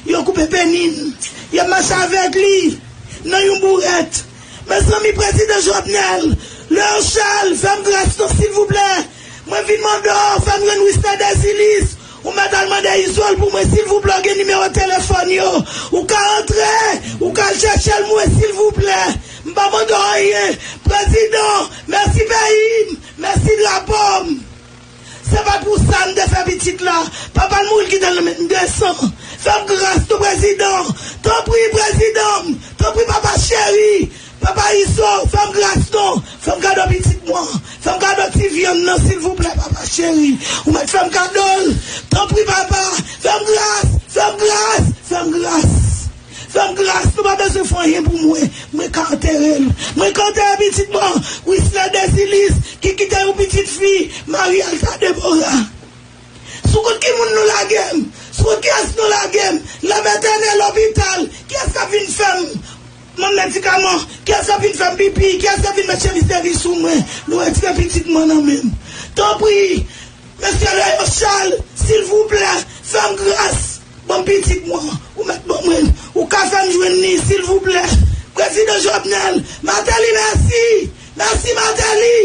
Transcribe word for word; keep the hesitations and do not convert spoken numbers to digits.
Yo koupe peni l. Y ap mache avèk li nan yon bourèt. Mezanmi, prezidan Jovenel, Léon Charles, fè m gras non, silvouplè. Mwen vin mande w, fè m jwenn Wisner Desilis. Ou mèt al mande Izol pou mwen, silvouplè, w gen nimewo telefòn yo. Ou ka antre, ou ka al chèche l mwen, silvouplè. M pa mande w anyen. Prezidan, mèsi peyi m, mèsi drapo m. Se pa pou sa m te fè pitit la. Papa l mouri, l kite l nan men m de san. Fè m gras non, prezidan. Tanpri, prezidan m. Tanpri, papa cheri. Papa Izo, fè m gras non. Fè m kado pitit mwen. Fè m kado ti vyann nan, silvouplè, papa cheri. Ou mèt fè m kado l. Tanpri, papa. Fè m gras, fè m gras, fè m gras. Fè m gras, nou pa bezwen fè anyen pou mwen. Mwen ka antere l. Mwen ka antere pitit mwen, Wisner Desilis, ki kite yon pitit fi, Marie Alta Deborah. Sou kont ki moun nou lage m? Sou kont kiyès nou lage m? Lè m entène lopital, kiyès k ap vin fè m? Manm medikaman, kiyès k ap vin fè m pipi? Kiyès k ap vin met chemiz de ri sou mwen? Nou retire pitit mwen nan men m. Tanpri, mesye Léon Charles, silvouplè, fè m gras. Ban m pitit mwen, ou mèt ban mwen l. Ou ka fè m jwenn li, silvouplè. Prezidan Jovenel, Martelly, mèsi. Mèsi, Martelly.